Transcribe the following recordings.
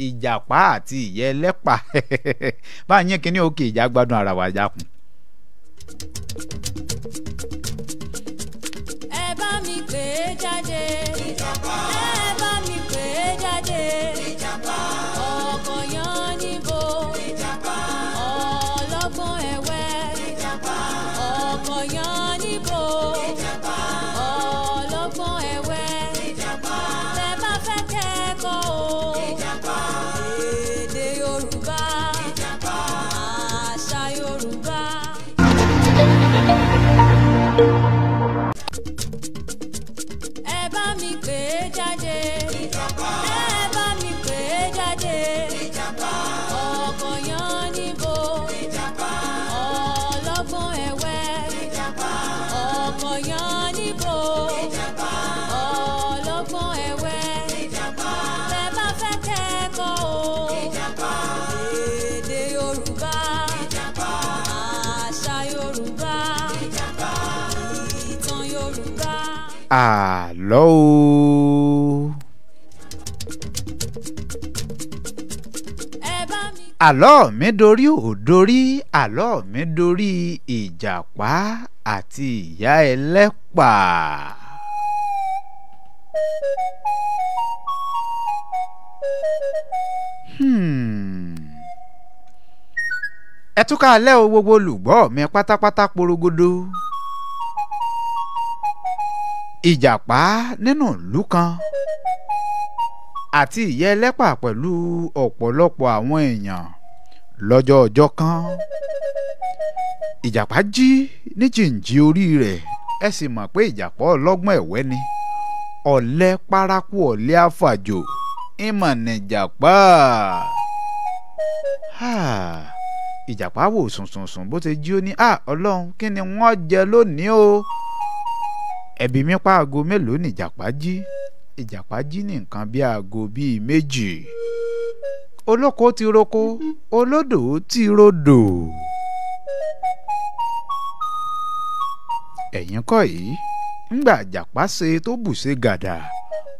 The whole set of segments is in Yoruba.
Ìjàpá àti ìyá ẹlẹ́pà bá yín kínní òkè ìjà gbádùn ara wa jákun. Ẹ bá mi pè é jáde. Ìjàpá. Ẹ bá mi pè é jáde. Ìjàpá. Ọkọ̀ yan níbo. Ìjàpá. Ọlọ́gbọ́n ẹ̀wẹ́. Ìjàpá. Ọkọ̀ yan níbo. Ìjàpá. Ọlọ́gbọ́n ẹ̀wẹ́. Ìjàpá. Tẹ bá fẹ́ kẹ́kọ̀ọ́ o. Ìjàpá. Èdè Yorùbá. Ìjàpá. Àṣà Yorùbá. Ẹ bá mi pè é jáde. Ìjàpá. Ẹ bá mi pè é jáde. Ìjàpá. Ọkọ̀ yan níbo. Ìjàpá. Ọlọ́gbọ́n ẹ̀wẹ́. Ìjàpá. Ọkọ̀ yan níbo. Ìjàpá. Ọlọ́gbọ́n ẹ̀wẹ́. Ìjàpá. Tẹ bá fẹ́ kẹ́kọ̀ọ́ o. Ìjàpá. Èdè Yorùbá. Ìjàpá. Àṣà Yorùbá. Ìjàpá. Ìtàn Yorùbá. Àlọ́ o. Ẹ bá mi. Àlọ́ mi dorí ò dorí, àlọ́ mi dorí Ìjàpá àti ìyá ẹlẹ́pà. Ẹ tún ká alẹ́ o gbogbo olùgbọ́ mi pátápátá porogodo. Ìjàpá nínú ìlú kan àti ìyá ẹlẹ́pà pẹ̀lú ọ̀pọ̀lọpọ̀ àwọn èèyàn lọ́jọ́ ọjọ́ kan. Ìjàpá jí ní jìnjì orí rẹ̀, ẹ sì mọ̀ pé ìjàpá ọlọ́gbọ́n ẹ̀wẹ́ ni. Ọ̀lẹ paraku ọ̀lẹ àfàjò ìmọ̀ nìjàpá. Ìjàpá wò sùnsùnsùn bó ti jí ó ní à Ọlọ́run kí ni wọ́n jẹ lónìí o. Ẹ̀bí mi pa aago mélòó ni ìjàpá jí? Ìjàpá jí ní nǹkan bí aago bíi 2. Olóko ti roko, olódò ti rodò. Ẹ̀yin kọ́ yìí, ńgbà ìjàpá ṣe tó bùṣe gàdà,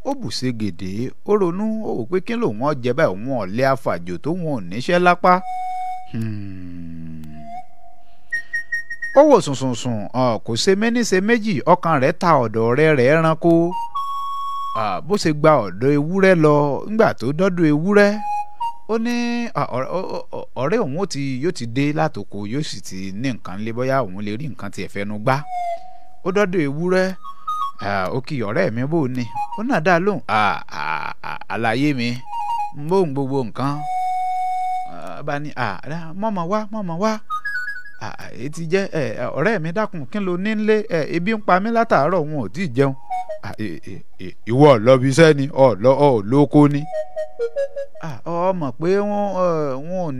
ó bùṣe gèdè, ó ronú, ó wò pé kí lòun ó jẹ báyìí, òun ọ̀lẹ afàjò tó wọn ò níṣẹ́ lápá. Ó wò sùnsùnsùn, kò ṣe méní ṣe méjì, ọkàn rẹ̀ ta ọ̀dọ̀ ọ̀rẹ́ rẹ̀ ẹranko. Bó ṣe gba ọ̀dọ̀ ewúrẹ́ lọ, ńgbà tó dọ́dọ̀ ewúrẹ́, ó ní ọ̀rẹ́ òun yóò ti dé látoko, yóò sì ti ní nǹkan lé, bóyá òun lè rí nǹkan tiẹ̀ fẹnu gbá. Ó dọ́dọ̀ ewúrẹ́, ó kí ọ̀rẹ́ mi bò ní, ó náà dá lóhùn, àlàyé mi, ń bóun gbogbo nǹkan. Bá ní, mọ̀mọ̀ wá, mọ̀mọ̀ wá. Ètí jẹ́, ọ̀rẹ́ mi dákun kí ló ní nílé, ebi ń pa mí látàárọ̀, òun ò tíì jẹun. Ìwọ lọ bí iṣẹ́ ni, ọ̀ lóko ni. Ọ mọ̀ pé wọ́n ò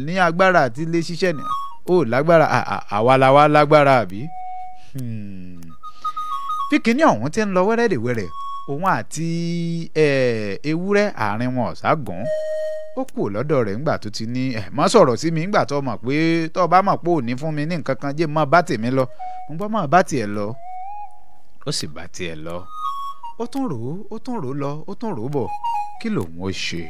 ní agbára àti lè ṣiṣẹ́ ni. Ó lágbára, àwa la wá lágbára àbí? Bí kinní ọ̀hún ti ń lọ wẹ́rẹ́dẹ̀wẹ́rẹ́, òun àti ewúrẹ́ àárín wọn ọ̀ságùn. Ó kù lọ́dọ̀ rẹ̀ ńgbà tó ti ní má sọ̀rọ̀ sí mi ńgbà tó mọ̀ pé tó bá mọ̀ pé ò ní fún mi ní nǹkan kan jẹ́ má bá tèmi lọ. Mo gbọ́ má bá tiẹ̀ lọ. Ó sì bá tiẹ̀ lọ. Ó tún rò ó, ó tún rò ó lọ, ó tún rò ó bọ̀. Kí lòun ó ṣe?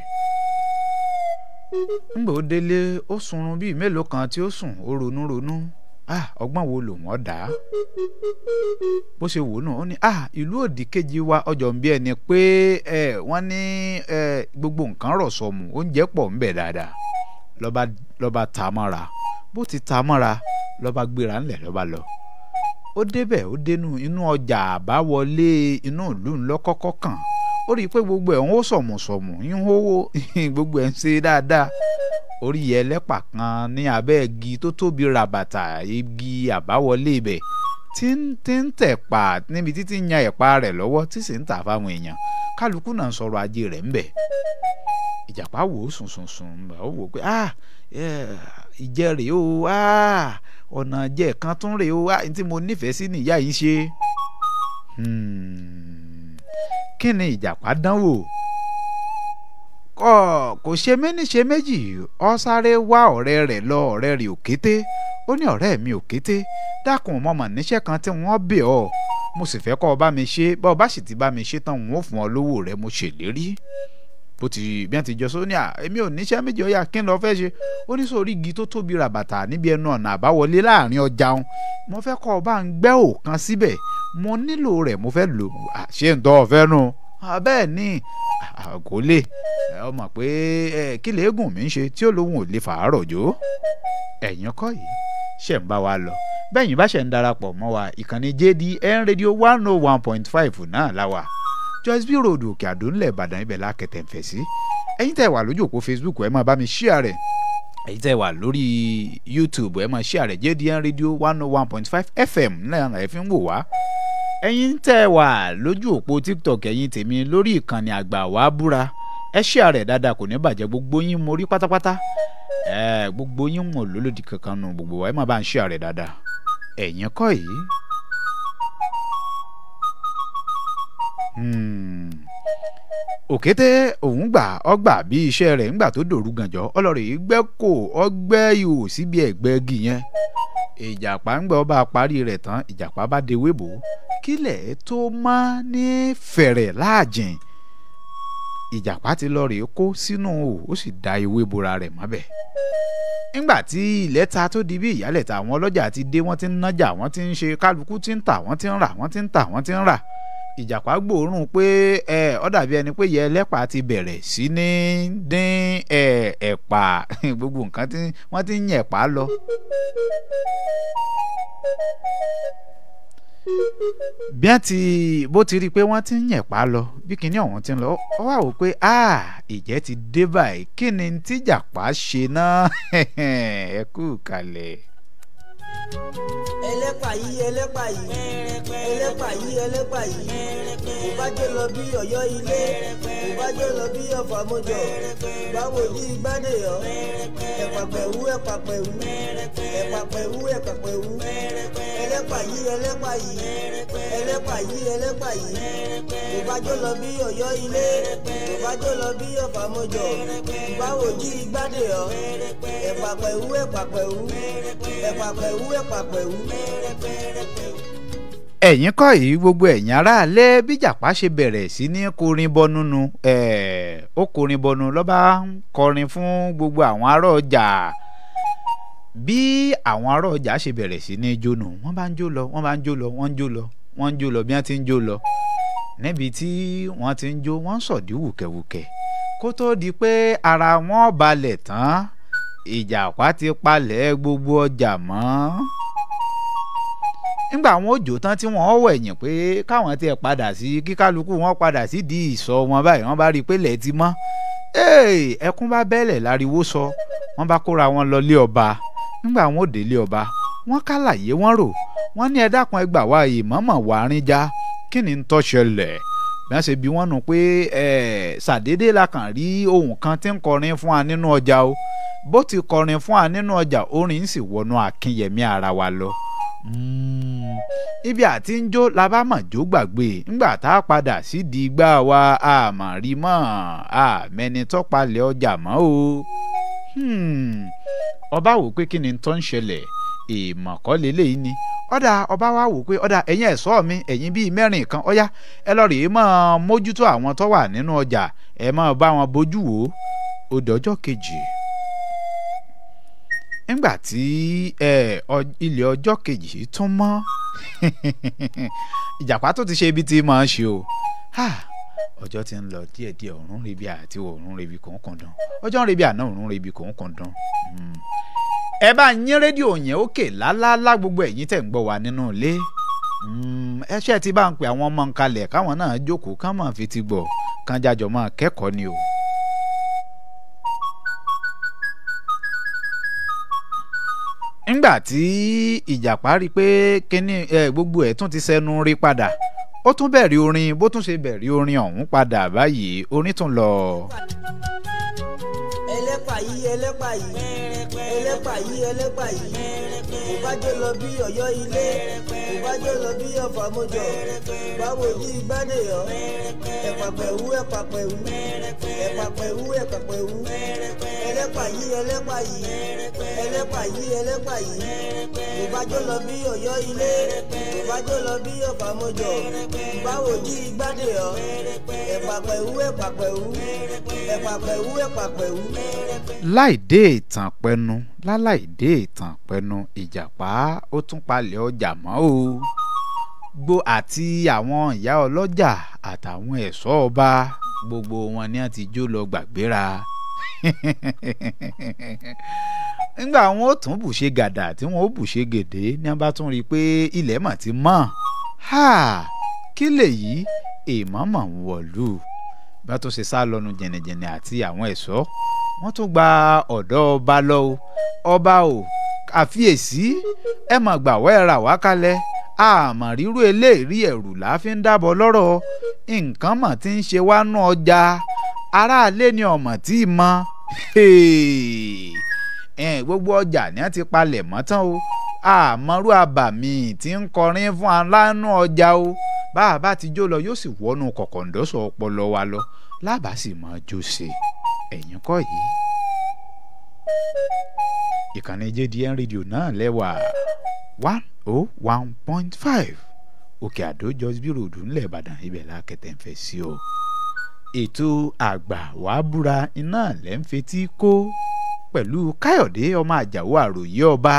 Ńgbà ó délé, ó sunrun bíi mélòó kan tí ó sùn, ó ronú ronú. Ọgbọ́n wo lòun ó dá? Bó ṣe wò náà, ó ní ìlú òdì kejì wa ọjọ́ ń bí ẹni pé wọ́n ní gbogbo nǹkan rọ̀ sọ̀mù, oúnjẹ pọ̀ ń bẹ dáadáa. Lọ́ba ta mọ́ra. Bó ti ta mọ́ra, lọ́ba gbéra ńlẹ̀ lọ́ba lọ. Ó débẹ̀, ó dénú inú ọjà àbáwọlé inú ìlú ńlọ kọ́kọ́ kàn. Ó rí i pé gbogbo ẹ̀ ń hó sọ̀mùsọ̀mù, ń hówó, gbogbo ẹ̀ ń ṣe dáadáa. Orí ẹlẹ́pà kan ní abẹ́ igi tó tóbi ràbàtà igi àbáwọlé ibẹ̀ tí ń tẹ̀pà níbi títí ń yan ẹ̀pà rẹ̀ lọ́wọ́ tí sì ń tà fáwọn èèyàn. Kálukú náà ń sọ̀rọ̀ ajé rẹ̀ ńbẹ̀. Ìjàpá wò ó sùnsùnsùn, ó wò ó pé ìjẹ rèé o, ọ̀nà jẹ kan tún rèé o, tí mo nífẹ̀ẹ́ sí nìyá yìí ṣe. Kí ni ìjàpá dánwò? Kò ṣe méní ṣe méjì, ó sáré wá ọ̀rẹ́ rẹ̀ lọ, ọ̀rẹ́ rẹ̀ òkété. Ó ní ọ̀rẹ́ mi òkété, dákun mo mọ̀ níṣẹ́ kan tí wọ́n bẹ̀ ọ́, mo sì fẹ́ kọ́ ọ bá mi ṣe, bọ́ ọ bá sì ti bá mi ṣe tán, n ó fún ọ lówó rẹ, mo ṣèlérí. Bó ti bí wọ́n ti jọ sọ ní à èmi ò níṣẹ́ méjì ọ̀yà kí n lọ fẹ́ ṣe. Ó ní sórí igi tó tóbi ràbàtà níbi ẹnu ọ̀nà àbáwọlé láàrin ọjà òun, mo fẹ́ kọ́ ọ bá ń gbẹ́ òkan síbẹ̀, mo nílò rẹ̀, mo fẹ́ lò. Ṣé ń tọ́ ọ fẹ́ nu? Bẹ́ẹ̀ ni kò lè ọ mọ̀ pé kí lèégùn mi ń ṣe tí ó lóun ò lè fàárọ̀ jó. Ẹ̀yin kọ́ yìí ṣe ń bá wa lọ. Bẹ́yìn bá ṣe ń darapọ̀ mọ́ wa, ìkànnì JDN Radio 101.5 náà la wà. Joyce B Road, Òkè Àdó ńlẹ̀ Ìbàdàn, ibẹ̀ la kẹ̀tẹ̀ ń fẹ̀ sí. Ẹ̀yin tẹ́ wà lójú òpó Facebook, ẹ máa bá mi share rẹ̀. Ẹ̀yin tẹ́ wà lórí YouTube, ẹ máa share rẹ̀. JDN Radio 101.5 FM náà ẹ fi ń wò wá. Ẹ̀yin tẹ́ wà lójú òpó TikTok, ẹ̀yin tèmi lórí ìkànnì àgbà wá búra, ẹ share rẹ̀ dáadáa, kò ní bàjẹ́. Gbogbo yín mo rí pátápátá, gbogbo yín wọn lólòdì kankan nù gbogbo wa, ẹ máa bá ń share rẹ̀ dáadáa. Ẹ̀yin kọ́ yìí. Òkété òun gbà ọgbà bí iṣẹ́ rẹ̀ ńgbà tó dòru gànjọ́, ọlọ́rẹ̀ yìí gbẹ́ kò ọgbẹ́ ihò síbi ẹ̀gbẹ́ igi yẹn. Ìjàpá ń gbọ́ ọba parí rẹ̀ tán, ìjàpá bá de wébò kílẹ̀ tó má ní fẹ̀rẹ̀ láàjìn. Ìjàpá ti lọ rèé kó sínú o, ó sì da ewé bora rẹ̀ mọ́bẹ̀. Nígbà tí ilẹ̀ ta tó di bí ìyálẹ̀ ta, àwọn ọlọ́jà ti dé, wọ́n ti ń nájà, wọ́n ti ń ṣe, kálukú ti ń tà, wọ́n ti ń rà, wọ́n ti ń tà, wọ́n ti ń rà. Ìjàpá gbòòrùn pé ó dàbí ẹni pé ìyá ẹlẹ́pà ti bẹ̀rẹ̀ sí ní dín ẹ̀pà, gbogbo nǹkan tí wọ́n ti ń yẹn ẹ̀pà lọ. Bí wọ́n ti bó ti rí i pé wọ́n ti ń yẹ̀pá lọ, bí kinní ọ̀hún ti ń lọ, ó wá wò pé ìjẹ́ ti dé báyìí, kí ni tíjàpá ṣe náà? Ẹ kú kalẹ̀. Ẹlẹ́pà yìí, ẹlẹ́pà yìí, ẹlẹ́pà yìí, ẹlẹ́pà yìí, kò bá jẹ́ lọ bí Ọ̀yọ́ ilé, kò bá jẹ́ lọ bí Ọ̀fà mọ́jọ, báwo ní ìgbádẹ́yọ̀, ẹ̀pà pẹ̀wú, ẹ̀pà pẹ̀wú, ẹ̀pà pẹ̀wú, ẹ̀pà pẹ̀wú, ẹlẹ́pà yìí, ẹlẹ́pà yìí, ẹlẹ́pà yìí, ẹlẹ́pà yìí, kò bá jẹ́ lọ bí Ọ̀yọ́ ilé, kò bá jẹ́ lọ bí Ọ̀fà mọ́jọ, báwo ní ìgbádẹ́yọ̀, ẹ̀pà pẹ̀wú, ẹ̀pà pẹ̀wú, ẹ̀pà pẹ̀wú, ẹ̀pà pẹ̀wú. Ẹ̀yin kọ́ yìí, gbogbo ẹ̀yin aráalé, bíjàpá ṣe bẹ̀rẹ̀ sí ní kọrin bọnu nu, ó kọrin bọnu ló bá ń kọrin fún gbogbo àwọn ará ọjà. Bí àwọn ará ọjà ṣe bẹ̀rẹ̀ sí ní jó nu, wọ́n bá ń jó lọ, wọ́n bá ń jó lọ, wọ́n ń jó lọ, wọ́n ń jó lọ, bí wọ́n ti ń jó lọ. Níbi tí wọ́n ti ń jó, wọ́n ń sọ̀dí wùkẹ̀wùkẹ̀. Kó tó di pé ara wọn balẹ̀ tán, ìjàpá ti palẹ̀ gbogbo ọjà mọ́. Nígbà àwọn òjò tán tí wọ́n wọ̀ ẹ̀yìn pé káwọn tiẹ̀ padà sí, kíkálukú wọn padà sí di ìsọ̀ wọn báyìí, wọ́n bá rí i pé lẹ̀ ti mọ́. Ẹkún bá bẹ́lẹ̀ láriwo sọ, wọ́n bá kóra wọn lọ lé ọba. Nígbà àwọn òde lé ọba, wọ́n kálàyé wọ́n rò, wọ́n ní ẹ dákun ẹ gbà wá, ìmọ̀ọ́mọ̀ wà rìn já, kí ni ń tó ṣẹlẹ̀? Bí wọ́n ṣe bi wọ́n nù pé ṣàdédé la kàn rí ohùn kan tí ń kọrin fún wa nínú ọjà o. Bó ti kọrin fún wa nínú ọjà, orin sì wọnú Akínyẹmí ara wa lọ. Ibi àti ń jó la bá mọ̀ jó gbàgbé. Ńgbà tá a padà sídìí igbá wa, a mà rí mọ́, a mẹ́ni tọ́palẹ̀ ọjà mọ́ o. Ọba wò pé kí ni tó ń ṣẹlẹ̀, èèmọ̀ kọ́ leléyìí ni. Ọ̀dà ọba wa wò pé ọ̀dà ẹ̀yin ẹ̀ṣọ́ mi, ẹ̀yin bíi mẹ́rin kan, ọ̀yá ẹ lọ rèé mọ́ mójútó àwọn tó wà nínú ọjà, ẹ máa bá wọn bójú wò ó. Ó dọjọ́ kejì. Nígbà tí ilẹ̀ ọjọ́ kejì tún mọ́, ìjàpá tó ti ṣe ibi tí máa ń ṣe o. Ọjọ́ ti ń lọ díẹ̀díẹ̀, òórùn rebi àti òórùn rebi kò ń kàn dán. Ọjọ́ ń rebi àná, òórùn rebi kò ń kàn dán. Ẹ bá yín rédíò yẹn òkè lálálá, gbogbo ẹ̀yin tẹ̀ ń gbọ́ wa nínú ilé. Ẹ ṣe ti bá ń pè àwọn ọmọ nkalẹ̀ káwọn náà jókòó kán máa fi ti gbọ́, kán jájọ máa kẹ́kọ̀ọ́ ni o. Nígbà tí ìjàpá rí i pé kíní gbogbo ẹ̀ tún ti sẹnu rí padà, ó tún bẹ̀rẹ̀ orin. Bó tún ṣe bẹ̀rẹ̀ orin ọ̀hún padà báyìí, orin tún lọ. Ẹlẹ́pà yìí, ẹlẹ́pà yìí, ẹlẹ́pà yìí, ẹlẹ́pà yìí, kò bá jẹ́ lọ bí Ọ̀yọ́ ilé, kò Kò bá jọ lọ bí ọ̀fà mọ́jọ. Báwo di ìgbádé yọ? Ẹ̀pà pẹ̀wú ẹ̀pà pẹ̀wú. Ẹ̀pà pẹ̀wú ẹ̀pà pẹ̀wú. Ẹlẹ́pà yìí ẹlẹ́pà yìí. Ẹlẹ́pà yìí ẹlẹ́pà yìí. Kò bá jọ lọ bí ọ̀yọ́ ilé. Kò bá jọ lọ bí ọ̀fà mọ́jọ. Báwo di ìgbádé yọ? Ẹ̀pà pẹ̀wú ẹ̀pà pẹ̀wú. Ẹ̀pà pẹ̀wú ẹ̀pà pẹ̀wú. Láì dé ìtàn pẹnu, láláì dé ìtàn pẹnu, ìjàpá ó tún palẹ̀ ọjà mọ́ o. Gbo àti àwọn ìyá ọlọ́jà àtàwọn ẹ̀ṣọ́ ọba gbogbo wọn ni wọ́n ti jó lọ gbàgbéra. Nígbà wọn ó tún bùṣe gàdà tí wọn ó bùṣe gèdè ní wọn bá tún rí i pé ilẹ̀ mọ̀ ti mọ́. Ha! Kí lèyí? Èèmọ̀ mọ̀ ń wọ̀lú. Bá tún ṣe sá lọ́nu jẹ̀nẹ̀jẹ̀nẹ̀ àti àwọn ẹ̀ṣọ́, wọ́n tún gba ọ̀dọ̀ ọba lọ o. Ọba o, àfiyèsí, ẹ mọ̀ gbà wẹ́ ra wá kalẹ̀. Àmọ̀ rírú eléèrí ẹ̀rù là fi ń dábọ̀ lọ́rọ̀. Nǹkan mọ̀ tí ń ṣe wá nú ọjà. Aráalé ni ọmọ tí ì mọ̀. Gbogbo ọjà ni wọ́n ti palẹ̀ mọ́ tán o. Àmọ́rú àbàmì tí ń kọrin fún alánú ọjà o. Bá a bá ti jó lọ yóò sì wọnú kọ̀kọ̀ǹdọ́sọ̀ ọpọlọ wa lọ. Lábàá sì máa jó ṣe. Ẹ̀yin kọ́ yìí. Ìkànnì JDN rédíò náà lẹ́wà 101.5 Òkè Àdó Jos B Road ńlẹ̀ Ìbàdàn, ibẹ̀ la kẹtẹ̀ ń fẹ́ sí o. Ètò àgbà wàá búra iná lẹ́ ń fetí kó pẹ̀lú Káyọ̀dé ọmọ Àjàó àròyé ọba.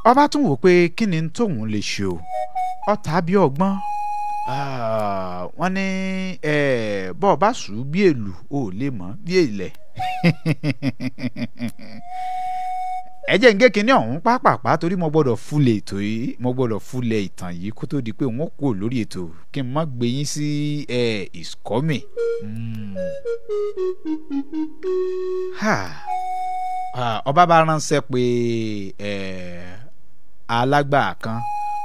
Ọba tún wò pé kí ni tóun lè ṣe o. Ọ̀tá bí ọgbọ́n. Wọ́n ní bọ́ ọ bá sùn bí èlù ò lè mọ̀ bí èlẹ̀. Ẹ jẹ́ ń gé kinní ọ̀hún pápápá torí mo gbọ́dọ̀ fúlẹ̀ ètò yìí, mo gbọ́dọ̀ fúlẹ̀ ìtàn yìí kó tó di pé wọ́n kúrò lórí ètò kí n má gbé yín sí ìsọ́mì. Ọba bá ránṣẹ́ pé alágbà kan,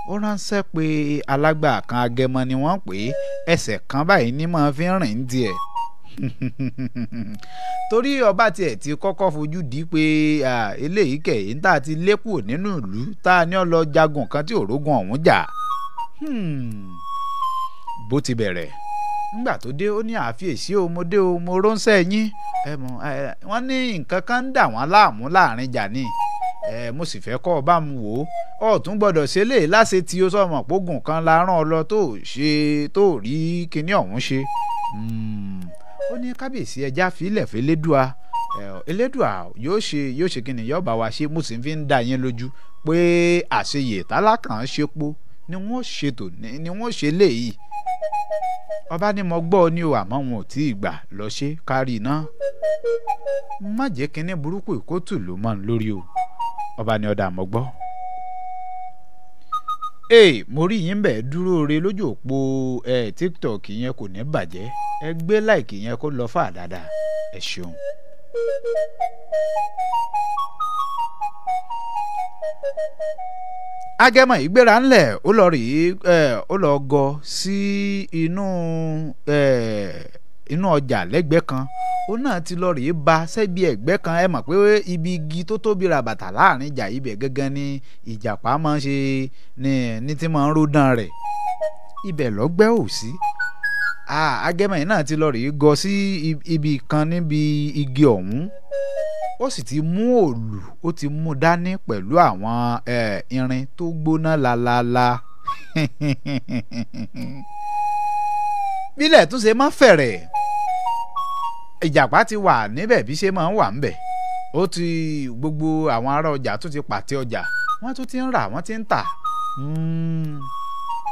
ó ránṣẹ́ pé alágbà kan, agẹmọ ni wọ́n pè é, ẹsẹ̀ kan báyìí ní máa fi ń rìn díẹ̀. Torí ọba tiẹ̀ ti kọ́kọ́ fojú di pé eléyìí kẹ̀ ń tà ti lé kúrò nínú ìlú tá a ní ó lọ jagun kan tí òrógun ọ̀hún jà. Bó ti bẹ̀rẹ̀ nígbà tó dé ó ní àfiyèsí o, mo dé o, mo ránṣẹ́ yín. Wọ́n ní nǹkan kan ń dà wọ́n láàmú láàrin jà ni. Mo sì fẹ́ kọ́ ọ bá mu wò ó. Ọ̀tún gbọ́dọ̀ ṣe lè láṣẹ tí ó sọmọ pógùn kan la rán ọ lọ tó ṣe tó rí kinní ọ̀hún ṣe. Ó ní kábíyèsí ẹja fílẹ̀ fẹ́lẹ́dùà, Elédùà yóò ṣe yóò ṣe kinní yóò bá wa ṣe. Mo sì fi ń dá yín lójú pé àṣeyè tálákàn ṣepo ni wọ́n ṣètò ni wọ́n ṣe léyìí. Ọba ní mo gbọ́ ni o, àmọ́ wọn ò tí ì gbà lọ ṣe kárí iná. Má jẹ́ kinní burúkú ìkótù ló mọ́ ń lórí o. Ọba ní ọ̀dà mo gbọ́. Mo rí yín bẹ́ẹ̀ dúró re lójú òpó TikTok yẹn kò ní bàjẹ́. Ẹ gbé láìkì yẹn kó lọ fà dáadáa. Ẹ ṣeun. Agẹmọ ìgbéra ńlẹ̀ ó lọ rí ó lọ gọ sí inú inú ọjà lẹ́gbẹ̀ẹ́ kan. Ó náà ti lọ rí ba sẹ́bi ẹ̀gbẹ́ kan. Ẹ mọ̀ pé ibi igi tó tóbi ra bàtà láàrin ìjà ibẹ̀ gangan ni ìjàpá máa ń ṣe ní tí máa ń ródàn rẹ̀. Ibẹ̀ lọ́gbẹ́ ò sí. Agẹmọ yìí náà ti lọ rí gọ sí ibi kan níbi igi ọ̀hún. Ó sì ti mú òòlù, ó ti mú dání pẹ̀lú àwọn irin tó gbóná lálálá. Bílẹ̀ tún ṣe máa fẹ̀rẹ̀. Ìjàpá ti wà níbẹ̀ bí ṣe máa ń wà ńbẹ̀. Ó ti gbogbo àwọn ará ọjà tún ti pàtẹ ọjà, wọ́n tún ti ń rà, wọ́n ti ń tà.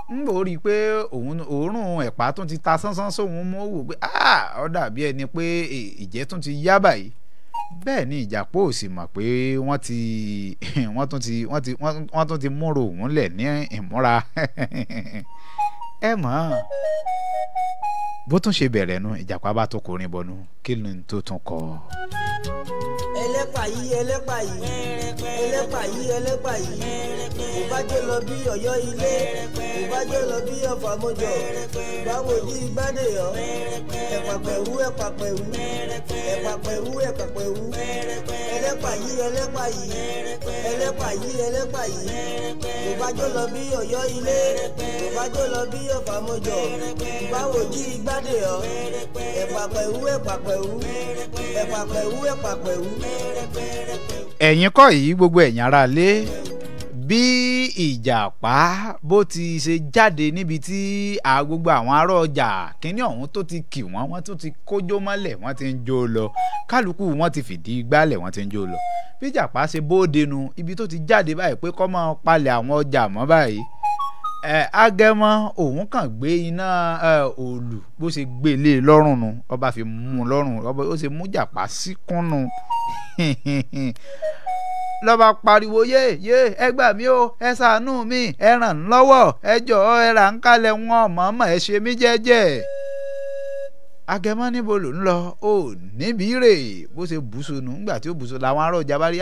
Ń bò rí i pé òórùn ẹ̀pà tún ti ta sánsán sóhun mú wò pé ó dàbí ẹni pé ìjẹ́ tún ti yá báyìí. Bẹ́ẹ̀ ni ìjàpá ò sì mọ̀ pé wọ́n tún ti múra òun lẹ̀ ní ìmúra. Ẹ mọ̀ bó tún ṣe bẹ̀rẹ̀ nu, ìjàpá bá tó kọrin bọnu, kí ni tó tún kọ. Ẹlẹ́pà yìí ẹlẹ́pà yìí ẹlẹ́pà yìí ẹlẹ́pà yìí, kò bá jẹ́ lọ bí ọ̀yọ́ ilé, kò bá bá jọ lọ bí ọ̀fà mọ́jọ báwo di gbádé ọ́ ẹ̀pà pẹ̀wú ẹ̀pà pẹ̀wú ẹ̀pà pẹ̀wú ẹ̀pà pẹ̀wú ẹlẹ́pà yìí ẹlẹ́pà yìí ẹlẹ́pà yìí ẹlẹ́pà yìí kò bá jọ lọ bí ọ̀yọ́ ilé kò bá jọ lọ bí ọ̀fà mọ́jọ báwo di gbádé ọ́ ẹ̀pà pẹ̀wú ẹ̀pà pẹ̀wú ẹ̀pà pẹ̀wú ẹ̀pà pẹ̀wú. Ẹ̀yin kọ́ yìí, gbogbo ẹ̀yin ará lé, bí ìjàpá bó ti ṣe jáde níbi tí gbogbo àwọn ará ọjà kínní ọ̀hún tó ti kì wọ́n, wọ́n tún ti kójó mọ́lẹ̀, wọ́n ti ń jó lọ, kálukú wọ́n ti fìdí gbálẹ̀, wọ́n ti ń jó lọ. Bí ìjàpá ṣe bóde nu ibi tó ti jáde báyìí pé kó máa palẹ̀ àwọn ọjà mọ́ báyìí, Agẹmọ òun kàn gbé iná òòlù bó ṣe gbé lé e lọ́rùn nu, ọba fi mú un lọ́rùn, ọba ó ṣe mú jàpá síkúnnu lọ́ba pariwo, yé yé, ẹ gbà mí o, ẹ ṣàánú mi, ẹ ràn ń lọ́wọ́, ẹ jọ̀ọ́, ẹ rà ń kalẹ̀ wọn mọ̀ọ́mọ̀, ẹ ṣe mí jẹ́jẹ́. Agẹmọ níbo ló ń lọ? Ó níbi rè bó ṣe bùsùn nù. Ńgbà tí ó bùsùn làwọn ará ọjà bá rí,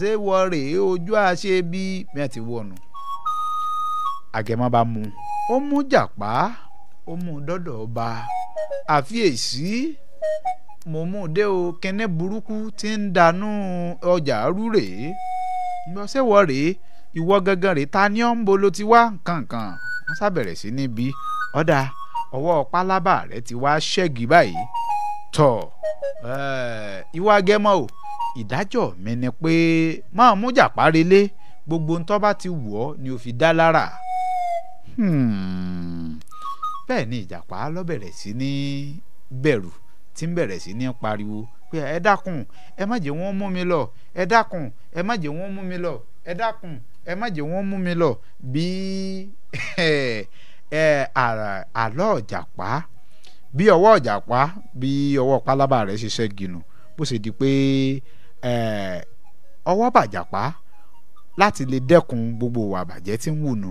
ṣé wọ rè ojú àṣẹ bí mi àti wọnù. Agẹmọ bá mú, ó mú jàpá, ó mú dọ́dọ̀ ọba. Àfiyèsí, mo mú un dé o, kẹ́nẹ́ burúkú tí ń dànù ọjà rú rèé, ṣé wọ rèé, ìwọ gangan rèé, ta ni ó ń bolo ti wá nkankan. Wọ́n sábẹ̀rẹ̀ sí níbi ọ̀dà ọwọ́ pálábà rẹ̀ ti wá ṣẹ́gi báyìí. Tọ̀ ìwọ Agẹmọ o, ìdájọ́ mi ni pé máa mú jàpá relé, gbogbo ń tó bá ti wù ọ́ ni o fi dá lára. Bẹ́ẹ̀ ni ìjàpá ló bẹ̀rẹ̀ sí ní bẹ̀rù, tí ń bẹ̀rẹ̀ sí ní pariwo pé ẹ dákun, ẹ má jẹ́ wọ́n mú mi lọ, ẹ dákun, ẹ má jẹ́ wọ́n mú mi lọ, ẹ dákun, ẹ má jẹ́ wọ́n mú mi lọ. Bí àlọ́ ìjàpá, bí ọwọ́ ìjàpá, bí ọwọ́ pálábá rẹ̀ ṣe ṣẹ́gi nù, bó ṣe di pé ọwọ́ bàjàpá láti lè dẹ́kun gbogbo ìwà àbàjẹ́ tí ń wù nù.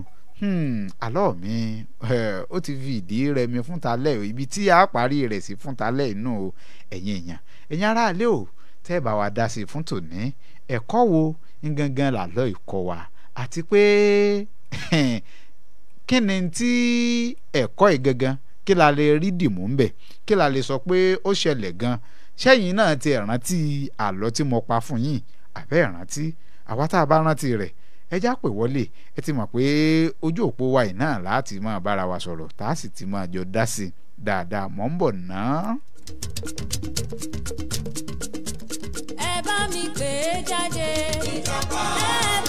Àlọ́ mi ó ti fi ìdí rẹmi fún talẹ́ o, ibi tí a parí rẹ̀ sí fún talẹ́ inú o. Ẹ̀yin èèyàn, ẹ̀yin aráalé o, tẹ́ ẹ bá wa dá sí fún tòní, ẹ̀kọ́ wo gangan làlọ́ ìkọ́ wa, àti pé kí ni tí ẹ̀kọ́ yìí gangan, kí la lè rí dìmú ń bẹ̀, kí la lè sọ pé ó ṣẹlẹ̀ gan? Ṣẹ́yìn náà ti rántí àlọ́ tí mo pa fún yín, àbẹ́ rántí? Àwa tá a bá rántí rẹ̀, ẹ já pè wọlé. Ẹ ti mọ̀ pé ojú òpó wa yìí náà láti máa bára wa sọ̀rọ̀, tá a sì ti máa jọ dá sí i dáadáa. Mọ̀ ń bọ̀ náà. Ẹ bá mi pè é jáde. Ẹ